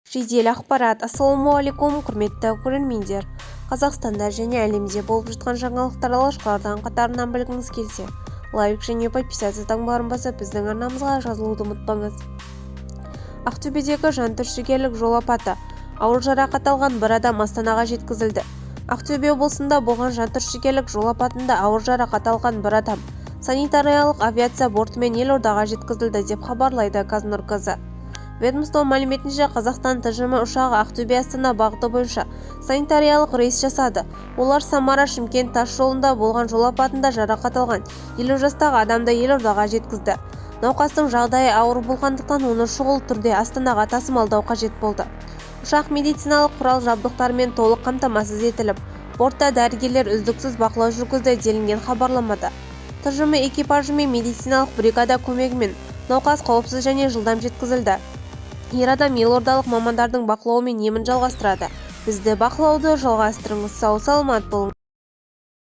Жедел ақпарат. Ассалаумағалейкум, құрметті көрермендер! Қазақстанда және әлемде болып жатқан жаңалықтарды алғашқылардың қатарынан білгіңіз келсе, лайк және подписаться таңбаларын басып, біздің арнамызға жазылуды ұмытпаңыз. Ақтөбедегі жантүршігерлік жол апаты: ауыр жарақат алған бір адам Астанаға жеткізілді. Ақтөбе облысында болған жантүршігерлік жол апатында ауыр жарақат алған бір адам санитариялық авиация бортымен елордаға жеткізілді, деп хабарлайды Қазнұр кз. Ведомство мәліметінше, Қазақстан ТЖМ ұшағы Ақтөбе-Астана бағыты бойынша санитариялық рейс жасады. Олар Самара-Шымкент тас жолында болған жол апатында жарақат алған 50 жастағы адамды елордаға жеткізді. Науқастың жағдайы ауыр болғандықтан, оны шұғыл түрде Астанаға тасымалдау қажет болды. Ұшақ медициналық құрал-жабдықтармен толық қамтамасыз етіліп, бортта дәрігерлер үздіксіз бақылау жүргізді, делінген хабарламада. ТЖМ экипажы мен медициналық бригада көмегімен науқас қауіпсіз және жылдам жеткізілді. Ер адам елордалық мамандардың бақылауымен емін жалғастырады. Бізді бақылауды жалғастырыңыз. Сау-саламат болыңыз!